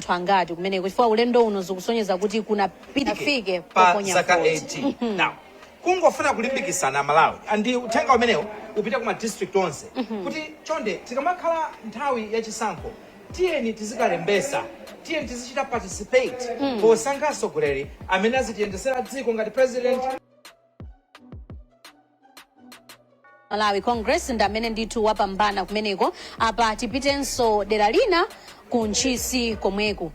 Anthu angati kumeneko, chifukwa ulendo uno zikusonyeza kuti kunafike pa poponya zaka voti. 18 now, kungofuna kulimbikisana Malawi, ndi uthenga umenewo upite kuma district onse kuti chonde, tikamakhala nthawi yachisankho, tiyeni tizikalembesa, tiyeni tizichita participate posankha atsogoleri amene azitiyendesera dziko ngati president. Malawi Congress ndi amene ndithu wapambana kumeneko. Apa tipitenso dera lina ku Ntchisi komweku.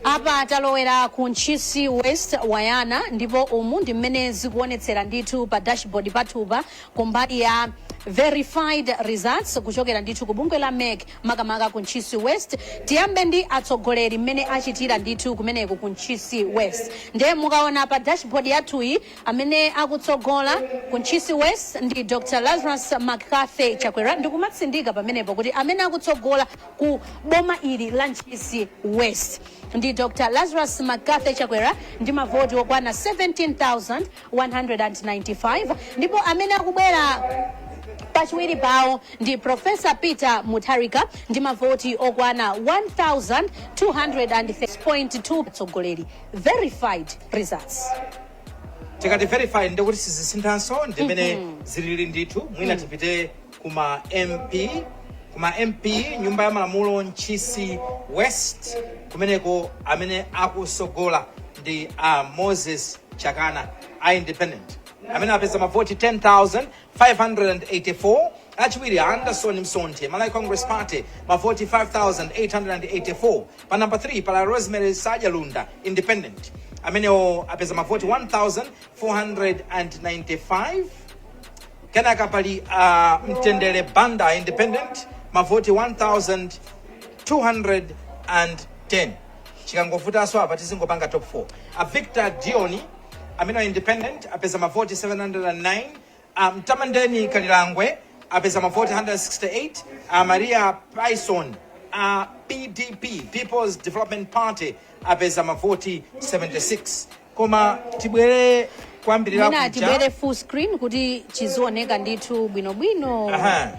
Apa talowera ku Ntchisi West, Wayana, ndipo umu ndi mmene zikuonetsera ndithu pa dashboard pathupa kumbali ya verified results kuchokera ndithu ku bungwe la MEC, makamaka ku Ntchisi West. Tiyambe ndi atsogoleri mmene achitira ndithu kumeneku ku Ntchisi West. Ndiye mukaona pa dashboard yathuyi, amene akutsogola ku Ntchisi West ndi Dr Lazarus McCarthy Chakwera. Ndikumatsindika pamenepo kuti amene akutsogola ku boma ili la Ntchisi West ndi Dr Lazarus McCarthy Chakwera ndi mavoti okwana 17,195, ndipo amene akubwera pachiwiri pawo ndi Professor Peter Mutharika ndi mavoti okwana 1,230.2. Atsogoleri, verified results. Tikati verified, ndikuti sizisinthanso, ndimene zilili ndithu. Mwina tipite kuma MP, nyumba ya malamulo, Ntchisi West. Kumeneko amene akusogola ndi a Moses Chakana a independent, amene apeza mavoti 10,584. Achiwiri, Anderson Msonthi, Malawi Congress Party, mavoti 5884. Pa number 3 pala Rosemary Sajalunda, independent, amenewo apeza mavoti 1495. Kenaka pali Mtendere Banda, independent, mavoti 1210. Chikangovutanso apa, tizingopanga top 4. A Victor Dioni, amene wa independent, apeza mavoti 709. Mtamandeni Kalilangwe apeza mavoti 168. Maria Pyson a PDP, People's Development Party, apeza mavoti 76. Koma tibwere kuyambirira Mwina kuja. tibwere full screen kuti chizioneka ndithu bwinobwino. Aha.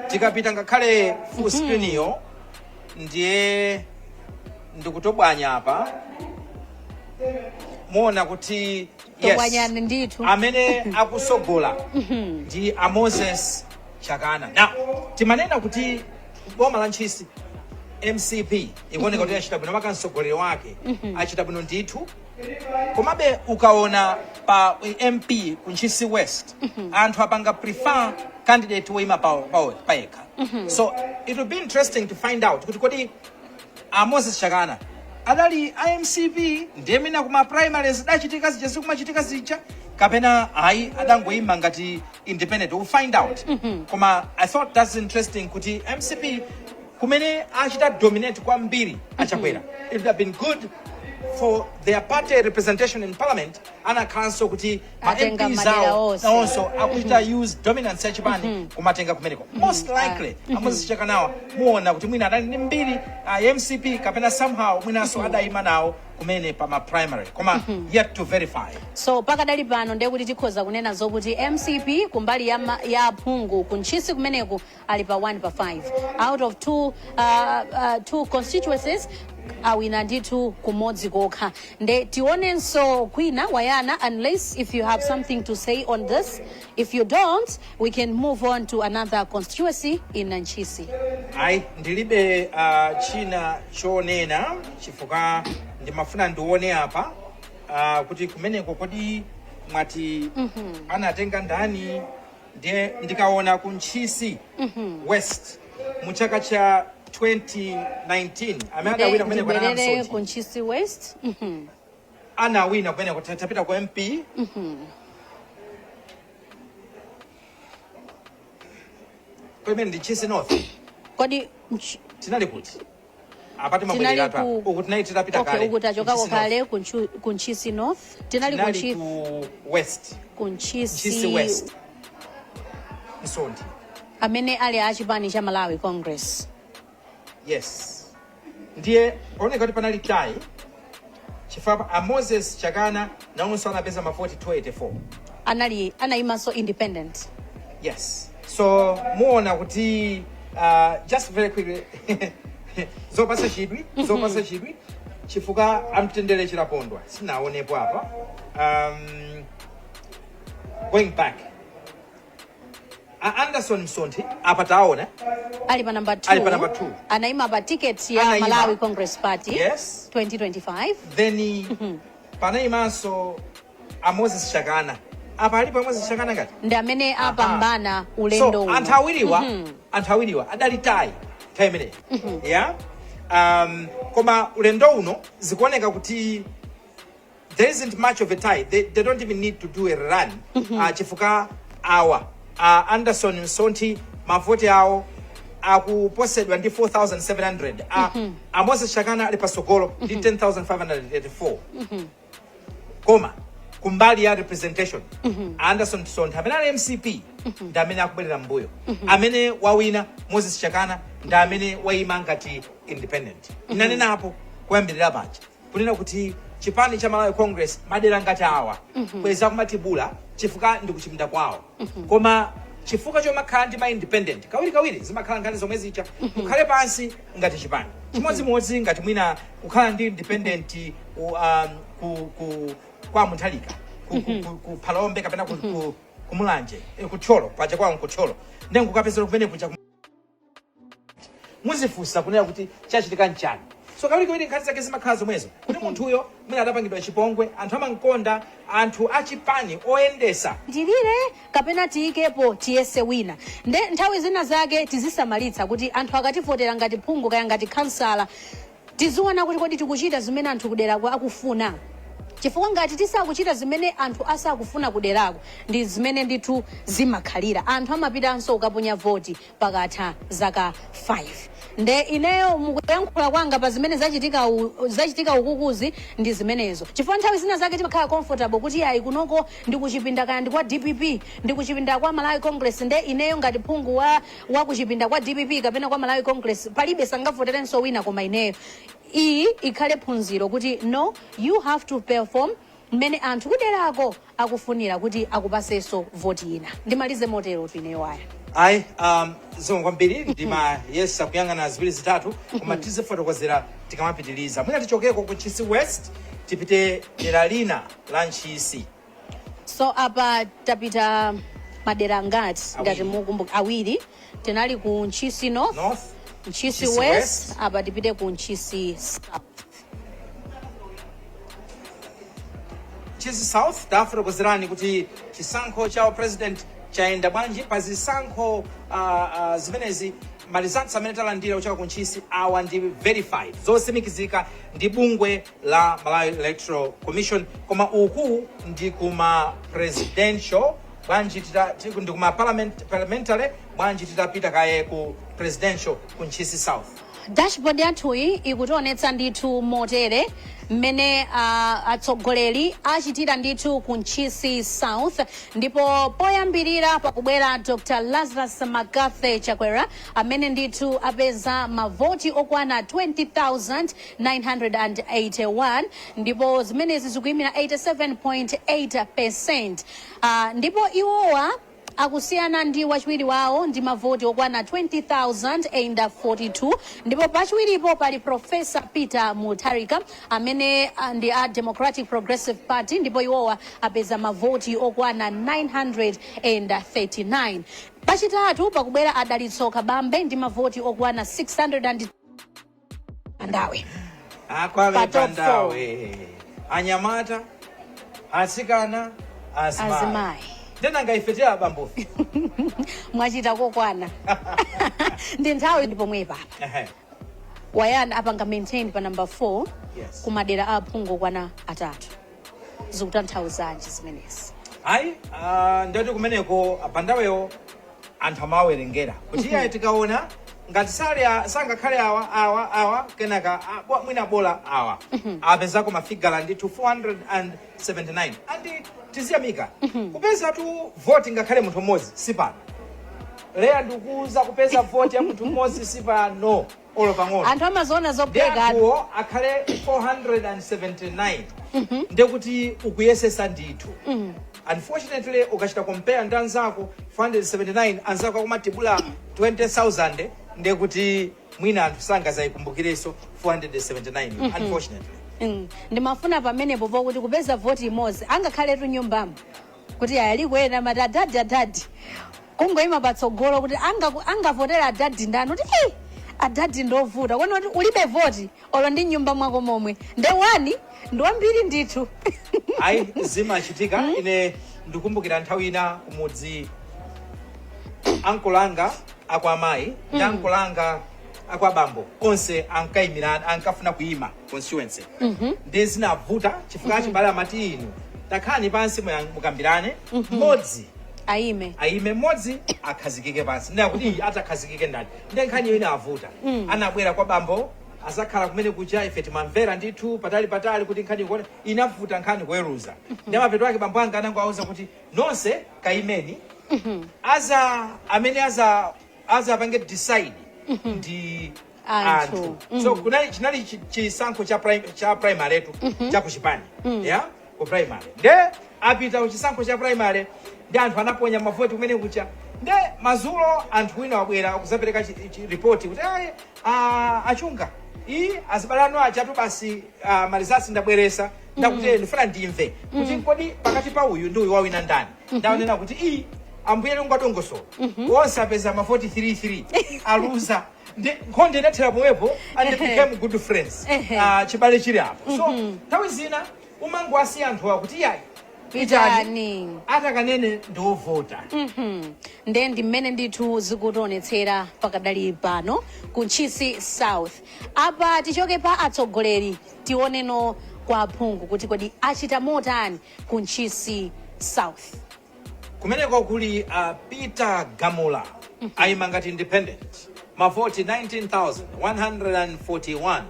Tikapita ngakhale full screen iyo, ndiye ndikutobwanya apa, muona kuti yes, Tobwanyani ndithu. Amene akusogola ndi a Moses Chakana. Now, timanena kuti boma la Ntchisi, MCP ikuoneka kuti achita bwino, maka mtsogoleri wake achita bwino ndithu. Komabe ukaona pa MP ku Ntchisi West, anthu apanga prefer candidate woyima payekha. So it will be interesting to find out kuti kodi a Moses Chakana adali a MCP, ndiye mwina kuma primaries zidachitika zija zikumachitika zija, kapena ayi, adangoyima ngati independent. We'll find out. Koma I thought that's interesting kuti MCP kumene achita dominate kwambiri aChakwera, it would have been good for their party representation in parliament anakhalanso kuti ma Atenga MPs madera awo onse. nawonso akuchita use dominance ya chipani kumatenga kumeneko. Most likely a Moses Chakanawa muona kuti mwina adali ndi mbiri MCP, kapena somehow mwinanso adayima nawo kumene pa ma primary, koma yet to verify. So pakadali pano ndiye kuti tikhoza kunena zokuti MCP kumbali ya aphungu ku Ntchisi kumeneku ali pa 1 pa 5 out of two constituencies, awina ndithu kumodzi kokha. Nde tionenso kwina, Wayana, unless if you have something to say on this. If you don't, we can move on to another constituency in Ntchisi. Ayi, ndilibe china chonena, chifukwa ndimafuna ndione apa kuti kumeneko kodi mwati anatenga ndani. Ndiye ndikaona ku Ntchisi West mu chaka cha 2019, amene adawina kumeneko anali Ndibwerere Msonthi. ku Ntchisi West. Anawina kumeneko, tapita ku MP kumene ndi Ntchisi North. Kodi Tinali kuti apa? Tinali Timabwereratu ku uku, tinali titapita kale. Uku tachokako Ntchisi North. kale ku Ntchisi North, tinali ku Tinali ku West. Ku Ntchisi. Ntchisi West, Msonthi. Amene ali a chipani cha Malawi Congress. Yes, ndiye paoneka kuti panali tie, chifukwa a Moses Chakana nawonso anapeza mavoti 284. Anali anayimanso independent. Yes, so muona kuti just very quickly, Zopasa chidwi, zopasa chidwi, chifukwa amtendere Chilapondwa sinaonepo apa. Going back, a Anderson Msonthi apa taona. Ali pa number 2. Ali pa number 2. Anayima pa ticket ya Anayima. Malawi Congress Party 2025. Then panayimanso a Moses Chakana apa. Alipo a Moses Chakana ngati? Ndi amene apambana ulendo So uno. Anthu awiriwa adali tie nthawi imeneyi, yeah. Koma ulendo uno zikuoneka kuti there isn't much of a tie. They don't even need to do a run, chifukwa awa Anderson Msonthi mavoti awo akuposedwa ndi 4700. A Moses Chakana ali pasogolo ndi 10,584. Koma kumbali ya representation, Anderson Msonthi amene ali MCP ndi amene akubwerera mbuyo. Amene wawina Moses Chakana ndi amene wayima ngati independent. Inanenapo kuyambirira paja kunena kuti chipani cha Malawi Congress madera ngati awa kweza kumatibula chifukwa ndi kuchipinda kwawo, koma chifukwa chomakhala ndi ma independent kawirikawiri zimakhala nkhani zomwe zija. Mukhale pansi ngati chipani chimodzimodzi, ngati mwina kukhala ndi independent ku kwa Mutharika ku Phalombe kapena ku Mulanje, ku Thyolo paja, kwawo ku Thyolo, ndi nkukapezera kumene kuja, muzifunsa kunena kuti chachitika nchani. So kawirikawiri nkhani zake zimakhala zomwezo, kuti munthuyo mwina adapangidwa chipongwe, anthu amankonda, anthu achipani oyendesa. Tilire kapena tiyikepo tiyese wina. Nde nthawi zina zake tizisamalitsa kuti anthu akativotera ngati phungu kaya ngati khansala, tiziona kuti kodi tikuchita zimene anthu kuderako akufuna? Chifukwa ngati tisakuchita zimene anthu asakufuna kuderako, ndi zimene ndithu zimakhalira, anthu amapitanso kukaponya voti pakatha zaka 5. Nde ineyo mukuyankhula kwanga pa zimene zachitika ukukuzi ndi zimenezo, chifukwa nthawi zina zake timakhala comfortable kuti ayi, kunoko ndi kuchipinda kaya ndi kwa DPP, ndi kuchipinda kwa Malawi Congress, nde ineyo ngati phungu wa kuchipinda kwa DPP kapena kwa Malawi Congress, palibe sangavoterenso wina koma ineyo. Iyi ikhale phunziro kuti no, you have to perform mmene anthu kuderako akufunira kuti akupasenso voti ina. Ndimalize motero ineyo aya. Ayi, zikomo kwambiri. Ndimayesa kuyang'ana ziwiri zitatu, koma tizifotokozera tikamapitiliza. Mwina tichokeko ku Ntchisi West, tipite dera lina la Ntchisi. So apa tapita madera angati ngati Awiri. mukumbuka? Awiri. Tinali ku Ntchisi North, North, Ntchisi Ntchisi West, West. Apa tipite ku Ntchisi South. Ntchisi South, tafotokozerani kuti chisankho cha president chayenda bwanji. Pa zisankho zimenezi, ma results amene talandira kuchoka ku Ntchisi awa ndi verified, zotsimikizika ndi bungwe la Malawi Electoral Commission. Koma uku ndi kuma presidential bwanji, ndi kuma parliamentary bwanji, titapita kaye ku presidential ku Ntchisi South? Dashboard yathuyi ikutionetsa ndithu motere mmene atsogoleri achitira ndithu ku Ntchisi South. Ndipo poyambirira pakubwera Dr Lazarus McCarthy Chakwera amene ndithu apeza mavoti okwana 20,981, ndipo zimenezi zikuyimira 87.8%. Ndipo iwowa akusiyana ndi wachiwiri wawo ndi mavoti okwana 20,042. Ndipo pachiwiripo pali Professor Peter Mutharika amene ndi a Democratic Progressive Party, ndipo iwowa apeza mavoti okwana 939. Pachitatu pakubwera Adalitso Kabambe ndi mavoti okwana 600 and Bandawe. Akwave. Pa top four. Bandawe, anyamata, atsikana, azimayi. Azimayi. Ndenanga ife tili abambofe? Mwachita kokwana, ndi nthawi ndi pomwe papa. Wayana apanga maintain pa number 4 kumadera a aphungu okwana atatu. Zikutanthauzanji zimenezi? Ayi, ndati kumeneko abandawewo anthu amawerengera kuti iyayi, tikaona ngati sali sangakhale awa, awa, awa, kenaka mwina bola awa. Apezako mafigala ndithu 479, andi tiziyamika kupeza tu voti ngakhale munthu mmodzi sipano. Leya, ndikuuza, kupeza voti ya munthu mmodzi sipano olo pang'ono. Anthu amaziona Ndi zophweka. Anthuwo akhale 479, ndekuti ukuyesesa ndithu. Unfortunately, ukachita compare ndi anzako 479, anzako akumatibula 20,000. Ndiye kuti mwina anthu sangazayikumbukirenso 479, unfortunately. Ndimafuna pamenepo pokuti kupeza voti imodzi, angakhaletu nyumbamo kuti ayali mati adadi, adadi, kungoyima patsogolo kuti angavotera adadi ndani, kuti "Ei, adadi ndovuta," kona kuti ulibe voti olo ndi nyumba mwako momwe, nde wani ndi wambiri ndithu. Ayi, zimachitika. Ine ndikumbukira nthawi ina kumudzi, ankolo anga akwa amayi ndi ankolo anga akwa abambo onse ankayimirana, ankafuna kuyima constituency. Ndi zinavuta chifukwa achibale amati, "Inu takhalani pansi, mukambirane, mmodzi ayime." Ayime mmodzi, akhazikike pansi. Ndakuti iyi atakhazikike ndani? Ndi nkhani iyo inavuta. Anabwera kwa bambo, azakhala kumene kuja, ife timamvera ndithu patali patali kuti nkhani ikuone. Inavuta nkhani kuweruza. Ndi mapeto ake bambo anga anangowauza kuti, "Nonse kayimeni, aza amene aza apange decide ndi anthu." Anthu. So kunali chinali chisankho cha primary tu, cha kuchipani ya ku primary. Nde apita kuchisankho cha primary, ndi anthu anaponya mavoti kumene kucha. Nde mazulo anthu wina wabwera kuzapereka ripoti kuti, "Ayi, achunga iyi azibale anu achatu basi, ma results ndabweresa, ndakuti ndifuna ndimve kuti kodi pakati pa uyu ndi uyu wawina ndani?" Ndaonena kuti, "Iyi ambuye lungu adongosolo, onse apeza mavoti 33, aluza." Ndi nkhondo inathera pomwepo and they became good friends. Chibale chili apo. So nthawi zina umangowasiya anthu akuti, "Iyayi, pitani." Atakanene ndiwovota. Nde ndi mmene ndithu zikutionetsera pakadali pano ku Ntchisi South. Apa tichoke pa atsogoleri, tioneno kwa aphungu kuti kodi achita motani ku Ntchisi South. Kumeneko kuli Peter Gamula, ayima ngati independent, mavoti 19,141.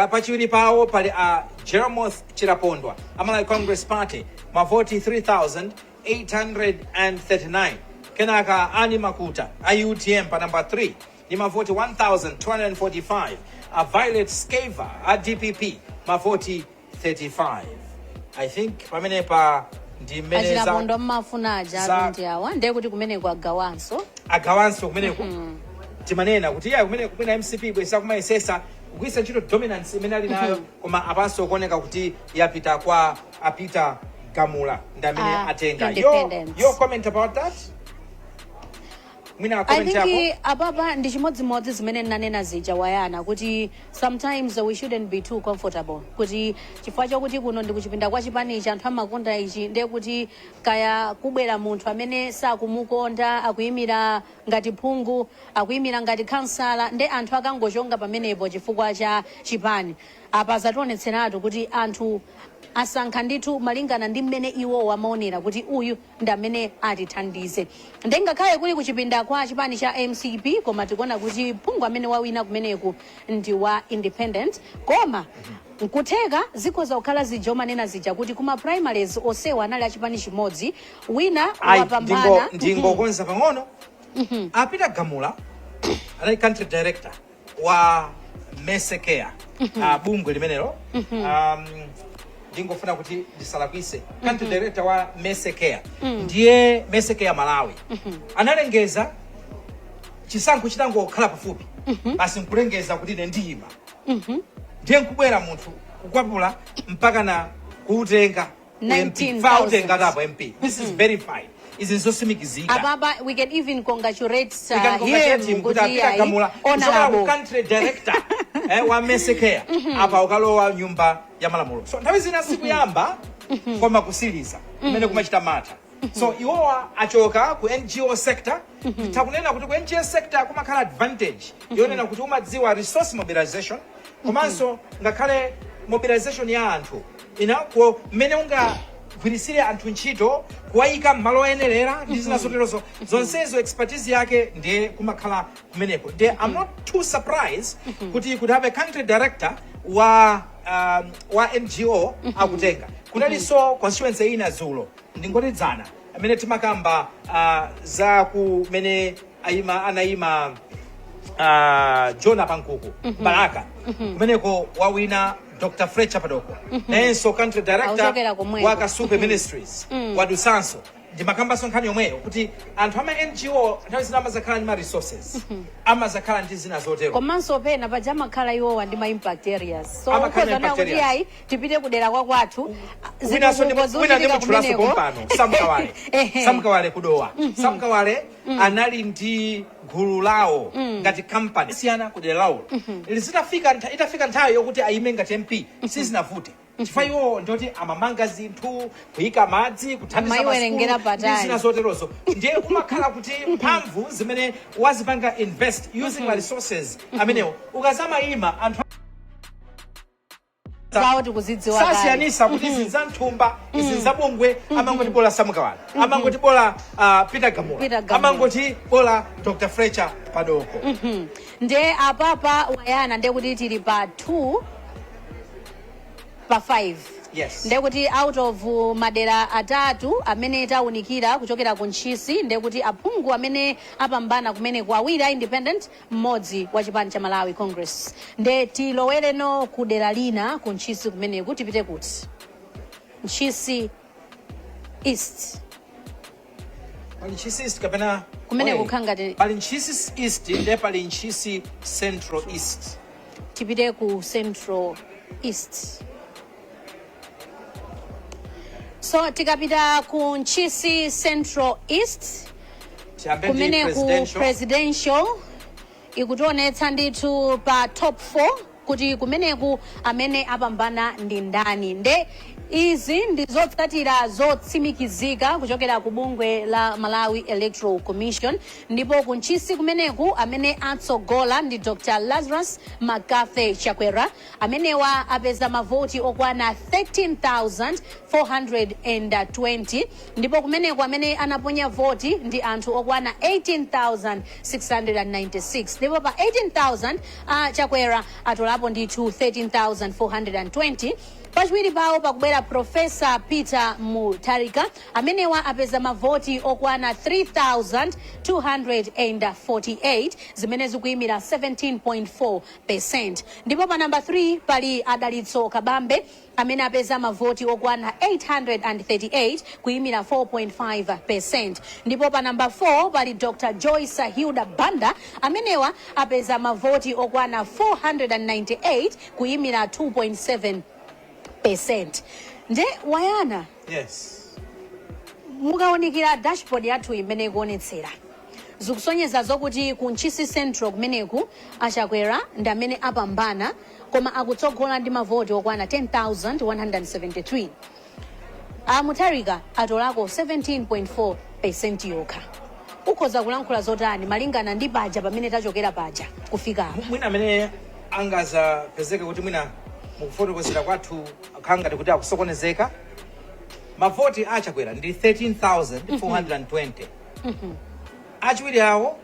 Pachiwiri pawo pali a Jeremoth Chirapondwa, Amalawi Congress Party, mavoti 3839. Kenaka Ani Makuta a UTM pa namba 3 ndi mavoti 1245. A Violet Scava a DPP, mavoti 35. I think pamenepa ndi mmene Achirapondwa mmafuna aja ndi awa, ndiye kuti kumeneko agawanso. Agawanso kumeneko. Timanena kuti iya, kumeneko kumene MCP bwesa kumayesesa kugwiritsa ntchito dominance imene ali nayo, koma apanso kuoneka kuti yapita kwa a Peter Gamula, ndi amene atenga. Independent. Your comment about that, mwina I comment think yako? Apapa ndi chimodzimodzi zimene ndinanena zija wayana, kuti sometimes we shouldn't be too comfortable kuti chifukwa chokuti kuno ndi kuchipinda kwa chipanichi, anthu amakonda ichi, ndiye kuti kaya kubwera munthu amene sakumukonda akuyimira ngati phungu, akuyimira ngati kansala, nde anthu akangochonga pamenepo chifukwa cha chipani. Apa zationetseratu kuti anthu asankha ndithu malingana ndi mmene iwowo amaonera kuti uyu ndi amene atithandize. Nde ngakhale kuli kuchipinda kwa chipani cha MCP, koma tikuona kuti phungu amene wawina kumeneku ndi wa independent. Koma nkutheka zikhoza kukhala zija umanena zija kuti kuma primaries onsewa anali achipani chimodzi, wina Ayi, wapambana. Ndingokonza pang'ono. A Peter Gamula anali country director wa Mesecare, bungwe limenelo. Ndingofuna kuti ndisalakwise, country director wa Mesecare, ndiye Mesecare Malawi analengeza chisankho chitangokhala pafupi, basi nkulengeza kuti, "Ine ndiyima." Ndiye nkubwera munthu kukwapula mpaka na kuutenga MP. 19,000. Fa utenga tapo MP. This is verified, izi nzosimikizika. Apapa we can even congratulate We can congratulate him him kuti kuti a Peter ayi, Gamula kuchokera ku honorable country director wa Mesecare, apa ukalowa nyumba ya malamulo. So nthawi zina sikuyamba koma kusiliza kumene kumachita mata. So iwowa achoka ku NGO sector. Takunena kuti ku NGO sector kumakhala advantage yonena kuti umadziwa resource mobilization, komanso ngakhale mobilization ya anthu inako, mmene ungagwirisire anthu ntchito, kuwayika m'malo oyenerera ndi zina zoterozo. Zonsezo expertise yake ndiye kumakhala kumeneko. Ndiye I'm not too surprised kuti you could have a country director wa NGO akutenga. Kunalinso constituency ina dzulo, ndingoti dzana, amene timakamba za kumene ayima, anayima Jona Pankuku, Balaka. Kumeneko wawina Dr Fletcher Padoko, nayenso country director Akuchokera komweko. wa Kasupe Ministries, wadusanso. Ndimakambanso nkhani yomweyo kuti anthu ama NGO nthawi zina amazakhala ndi ma resources, amazakhala ndi zina zotero. Komanso pena paja amakhala iwowa ndi ma impact areas, so Amakhala ukhoza impact kuti areas. ayi, tipite kudera kwa kwathu. Winanso Zitukuko wina ndi zochitika mutchulaso kumeneko. pompano, Samkawale. Samkawale kudowa, Samkawale anali ndi gulu lawo ngati company siyana kudera lawo. Zitafika itafika nthawi yokuti ayime ngati MP, sizinavute chifukwa iwo ndoti amamanga zinthu, kuyika madzi, kuthandiza Amayiwerengera masukulu ndi patali. zina zoterozo. Ndiye kumakhala kuti mphamvu zimene wazipanga invest using ma resources amenewo, ukazamayima anthu zawo tikuzidziwa kale. Sasiyanisa kuti izi za nthumba, izi zabungwe. Amangoti bola Samukawale, amangoti bola Peter Gamula, Peter Gamula. Amangoti bola Dr Fletcher Padoko. Ndiye apapa wayana, ndiye kuti tili pa 2 pa 5. Yes. Ndiye kuti out of madera atatu amene tawunikira kuchokera ku Ntchisi, ndiye kuti aphungu amene apambana kumeneku, awiri a independent, mmodzi wa chipani cha Malawi Congress. Ndiye tilowereno ku dera lina ku Ntchisi kumeneku. Tipite kuti? Ntchisi East. Pali Ntchisi East kapena Kumene Oye, kukhala ngati- pali Ntchisi East, ndiye pali Ntchisi Central East. Tipite ku Central East. So tikapita ku Ntchisi Central East, tiyambe ndi kumene ku presidential. Presidential ikutionetsa ndithu pa top 4 kuti kumeneku amene apambana ndi ndani. Nde izi ndi zotsatira zotsimikizika kuchokera ku bungwe la Malawi Electoral Commission. Ndipo ku Ntchisi kumeneku amene atsogola ndi Dr Lazarus McCarthy Chakwera. Amenewa apeza mavoti okwana 13,420, ndipo kumeneku amene anaponya voti ndi anthu okwana 18,696. Ndipo pa 18,000, Chakwera atolapo ndithu 13,420. Pachiwiri pawo pakubwera Professor Peter Mutharika. Amenewa apeza mavoti okwana 3248, zimene zikuyimira 17.4%. Ndipo pa namba 3 pali Adalitso Kabambe amene apeza mavoti okwana 838, kuyimira 4.5%. Ndipo pa namba 4 pali Dr Joyce Hilda Banda. Amenewa apeza mavoti okwana 498, kuyimira 2.7%. Nde wayana, Yes. Mukaonikira dashboard yathu imene ikuonetsera, zikusonyeza zokuti ku Ntchisi Central kumeneku Achakwera ndi amene apambana, koma akutsogola ndi mavoti okwana 10,173. A Mutharika atolako 17.4% yokha. Ukhoza kulankhula zotani malingana ndi paja pamene tachokera paja kufika apa? Mwina amene angazapezeke kuti mwina mukufotokozera kwathu akhala ngati kuti akusokonezeka, mavoti Achakwera ndi 13,420. Achiwiri awo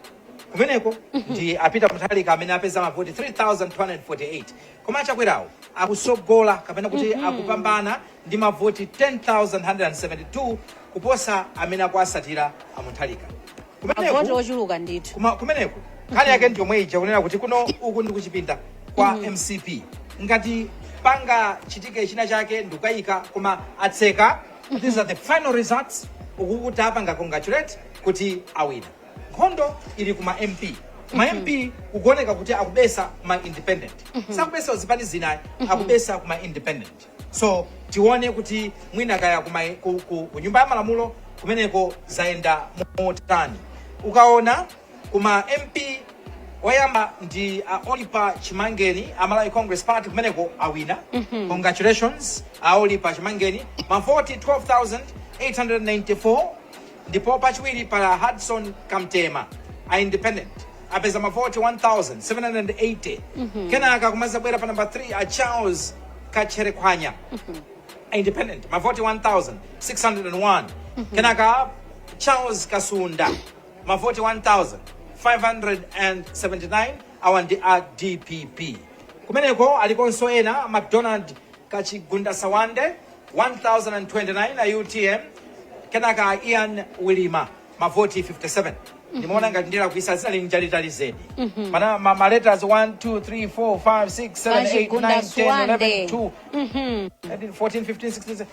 kumeneko ndi a Peter Mutharika amene apeza mavoti 3248, koma Achakwerawo akusogola kapena kuti akupambana ndi mavoti 10,172 kuposa amene akuasatira a Mutharika. Mavoti Kumeneku ochuluka ndithu. Kumeneku nkhani yake ndi yomwe ija kunena kuti kuno uku ndi kuchipinda kwa MCP. Ngati panga chitike china chake ndikukayika, koma atseka, these are the final results. Uku kuti apanga congratulate kuti awina. Nkhondo ili kuma MP. Kuma MP kukuoneka kuti akubesa kuma independent, sakubesa zipani zinayi, akubesa kuma independent. So tione kuti mwina kaya ku nyumba ya malamulo kumeneko zayenda motani. Ukaona kuma MP, oyamba ndi Olipa Chimangeni a Malawi Congress Party. Kumeneko awina. Congratulations a Olipa Chimangeni, mavoti 12,894. Ndipo pachiwiri pa Hudson Kamtema a independent, apeza mavoti 1780. Kenaka kumazabwera pa number 3 a Charles Kacherekhwanya independent, mavoti 1601. Kenaka Charles Kasunda, mavoti 1579. Awa ndi a DPP. Kumeneko alikonso ena, McDonald Kachigunda Sawande, 1029, a UTM. Kenaka Ian Wilima, mavoti 57. Ndimaona ngati ndilakwisa, zinali njalitali zedi. Mana ma letters 1, 2, 3, 4, 5, 6, 7, 8, 9, 10, 11, 2, 13, 14, 15, 16,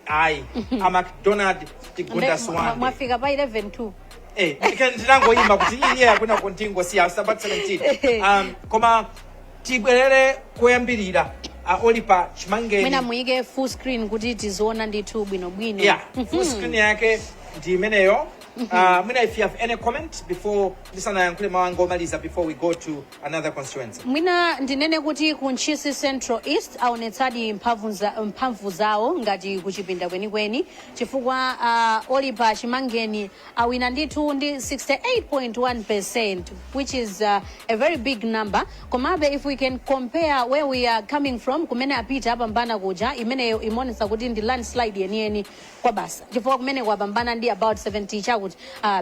ayi, a McDonald Chigunda Suwande. Mwafika pa 11 2. Ndinangoyimba kuti iye akuna kuntingosiya about 17. Koma tibwerere koyambirira, Olipa Chimangeni. Mwina muyike full screen kuti tiziona ndithu bwinobwino. Yeah, full screen yake ndi imeneyo. Mwina if you have any comment before ndisanayankhule mawu anga omaliza, before we go to another constituency. Mwina ndinene kuti ku Ntchisi Central East aonetsadi mphamvu zawo ngati kuchipinda kwenikweni, chifukwa Olipa Chimangeni awina ndithu ndi 68.1%, which is a very big number. Komabe if we can compare where we are coming from, kumene apita apambana kuja, imeneyo imaonetsa kuti ndi landslide yeniyeni kwa basa, chifukwa kumene kwapambana ndi about 70 chakuti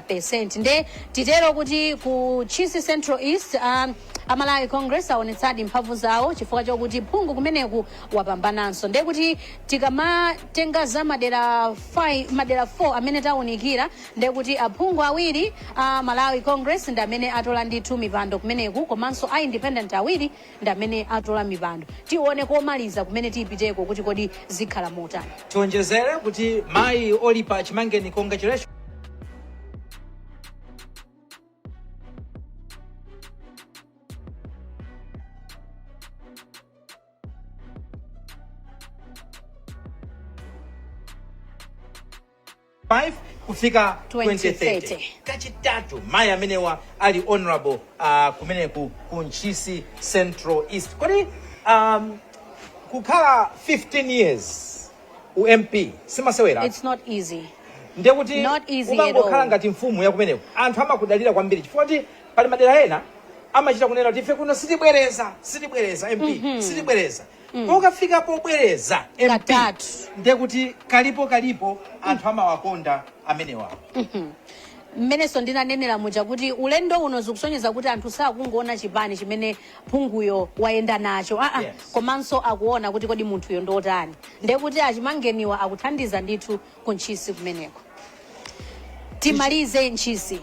percent. Nde titero kuti ku Ntchisi Central East Amalawi Congress aonetsadi mphamvu zawo chifukwa chokuti phungu kumeneku wapambananso. Nde kuti tikamatenga za madera 5, madera 4 amene tawunikira, nde kuti aphungu awiri a Malawi Congress ndi amene atola ndithu mipando kumeneku, komanso a independent awiri ndi amene atola mipando. Tione komaliza kumene tiyipiteko kuti kodi zikhala motani. Tionjezere kuti mayi Olipa Chimangeni, congratulations. 5 kufika 2030. 2030. Kachitatu mayi amenewa ali honorable kumeneku ku Ntchisi Central East. Kodi kukhala 15 years u MP simasewera. It's not easy. Ndiye kuti Not easy at umangokhala all. ngati mfumu yakumeneko. Anthu amakudalira kwambiri, chifukwa kuti pali madera ena amachita kunena kuti ife kuno sitibwereza, sitibwereza MP, sitibwereza. Pokafika pobwereza MP, Katatu. ndiye kuti kalipo kalipo, anthu amawakonda amenewa. Mmenenso ndinanenera muja kuti ulendo uno zikusonyeza kuti anthu sakungoona chipani chimene phunguyo wayenda nacho, aa, komanso akuona kuti kodi munthuyo ndotani. Ndiye kuti Achimangeniwa akuthandiza ndithu ku Ntchisi kumeneko. Timalize Ntchisi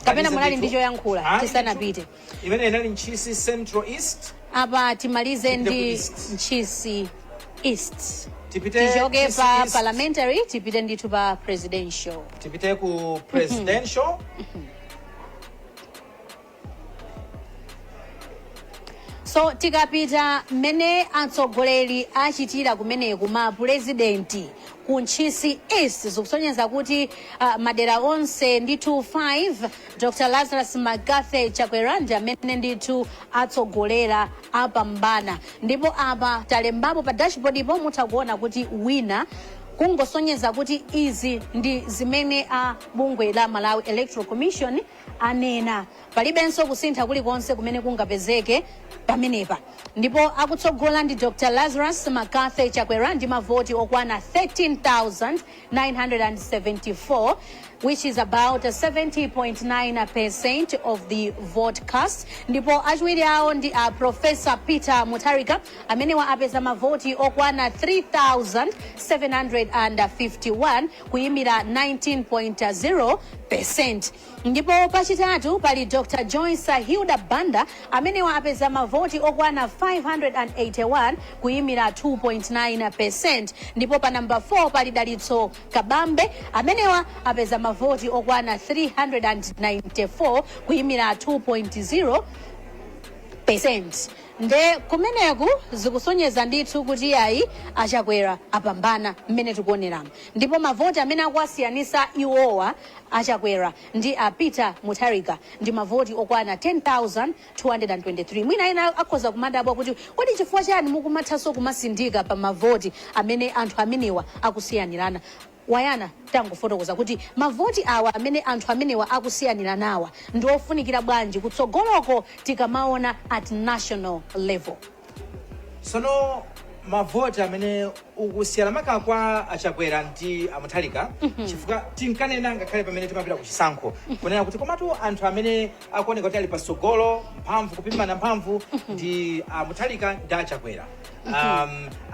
kapena munali ndi choyankhula tisanapite? Imene inali Ntchisi Central East. Apa timalize Tipite ku ndi East. Ntchisi East. Tipite Tichoke Ntchisi pa East. parliamentary, tipite ndithu pa presidential. Tipite ku presidential. So tikapita mmene atsogoleri achitira kumeneku, ma purezidenti ku Ntchisi East, zikusonyeza kuti madera onse ndithu 5, Dr Lazarus McCarthy Chakwera ndi amene ndithu atsogolera, apambana. Ndipo apa talembapo pa dashboard ipo, mutha kuona kuti wina, kungosonyeza kuti izi ndi zimene a bungwe la Malawi Electoral Commission anena. Palibenso kusintha kulikonse kumene kungapezeke pamenepa. Ndipo akutsogola ndi Dr Lazarus McCarthy Chakwera ndi mavoti okwana 13,974, which is about 70.9% of the vote cast. Ndipo achiwiri awo ndi a Professor Peter Mutharika, amenewa apeza mavoti okwana 3,751, kuyimira 19.0%. Ndipo pachitatu pali Dr Joyce Hilda Banda, amenewa apeza mavoti okwana 581, kuyimira 2.9%. Ndipo pa namba 4 pali Dalitso Kabambe, amenewa apeza mavoti okwana 394, kuyimira 2.0%. Nde kumeneku zikusonyeza ndithu kuti ayi, Achakwera apambana mmene tikuoneramo. Ndipo mavoti amene akuwasiyanisa iwowa Achakwera ndi a Peter Mutharika ndi mavoti okwana 10,223. Mwina ena akhoza kumadabwa kuti kodi chifukwa chani mukumathanso kumasindika pa mavoti amene anthu amenewa akusiyanirana. Wayana, tangofotokoza kuti mavoti awa amene anthu amenewa akusiyaniranawa ndi ofunikira bwanji kutsogoloko tikamaona at national level? Sono mavoti amene ukusiyana maka kwa Achakwera ndi Amutharika, chifukwa tinkanena ngakhale pamene timapita ku chisankho kunena kuti komatu anthu amene akuoneka kuti ali patsogolo mphamvu, kupimana mphamvu, ndi Amutharika ndi Achakwera.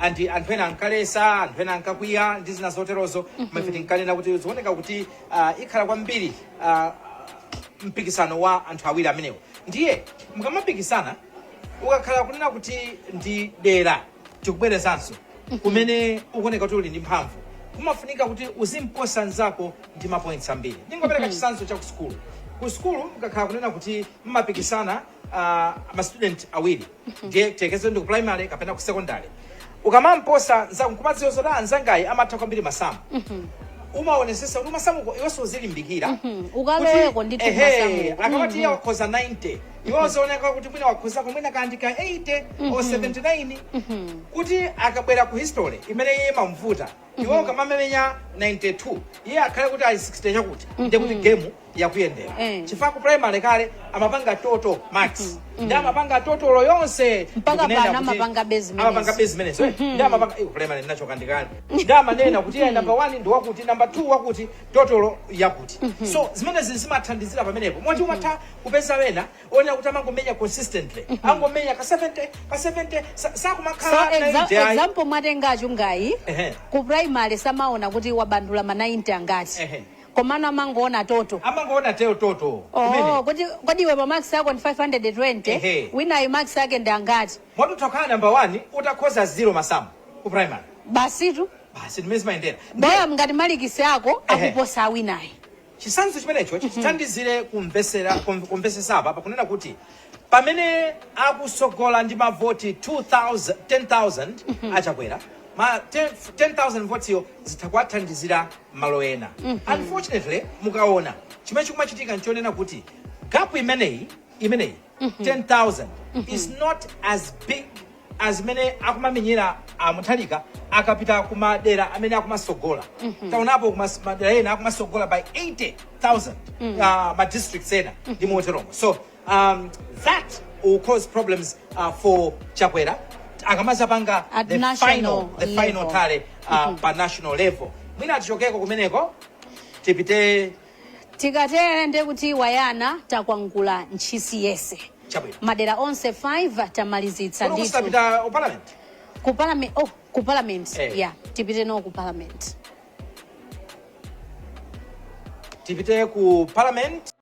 Andi anthu ena ankalesa, anthu ena ankakwiya ndi zina zoterozo. Koma ife tinkanena kuti zikuoneka kuti ikhala kwambiri Mpikisano wa anthu awiri amenewo, ndiye mukamapikisana, ukakhala kunena kuti ndi dera, tikubwerezanso, kumene ukuoneka kuti uli ndi mphamvu, kumafunika kuti uzimposa nzako ndi mapoints ambiri. Ndingopereka chitsanzo cha ku sukulu. Ku sukulu mukakhala kunena kuti mmapikisana ma student awiri, ndiye tiyerekeze ndi ku primary kapena ku secondary, ukamamposa nzako nkumadziwa zoti anzangayi amatha kwambiri masamu, umaonesesa kuti masamuko iwenso uzilimbikira. Ukaloweko kuti, ndithu ehe, masamuko. Akamati iye wakhoza 90, iwe uzioneka kuti mwina wakhozako mwina kandika 80 or 79, kuti akabwera ku history imene iye imamvuta, iwe ukamamenya 92, iye akhale kuti ali 60 chakuti, ndiye kuti game yakuyendera. Chifukwa ku primary kale amapanga total marks, ndi amapanga total yonse. Mpaka ndikunena pano kuti amapanga base zimenezo. Amapanga base zimenezo, eh. Ndi amapanga primary ndinachoka ndikale. Ndi amanena kuti iye number 1 ndi wakuti, number 2 wakuti, total yakuti. So zimenezi zimathandizira pamenepo, moti umatha kupeza wena onena kuti amangomenya consistently, angomenya ka 70 ka 70, sakumakhala So 90 ayi. Example mwatengacho ngayi, ku primary samaona kuti wabandula ma 90 angati, komano amangoona total. Amangoona teo total kumene. Oh, kuti kodi iwe pa marks ako ndi 520, winayo marks ake ndi angati? Moti utakhala number 1 utakhoza 0 masamu ku primary. Basitu. Basi, ndimene zimayendera. Bola ngati malikisi ako akuposa awinayi. Chitsanzo chimenecho chitithandizire kumvesera kumvesesa apa pakunena kuti pamene akusogola ndi mavoti 2000 10,000 aChakwera, ma 10 10,000 votes yo zitha kuwathandizira malo ena. Unfortunately, mukaona chimene chikumachitika nchonena kuti gap imeneyi 10,000 is not as big as imene akumamenyera aMutharika akapita kumadera amene akumasogola. Taonapo madera ena akumasogola by 80,000, ma districts ena ndi moteromo. So that will cause problems for Chakwera akamazapanga at the national final, the final level. tally pa national level. Mwina tichokeko kumeneko tipite. Tikatere ndiye kuti wayana, takwangula Ntchisi yese. Chabwino. Madera onse 5 tamalizitsa. Kuno ndithu. kusapita ku parliament. Ku parliament, oh, ku parliament. Eh. Yeah, tipite no ku parliament. Tipite ku parliament.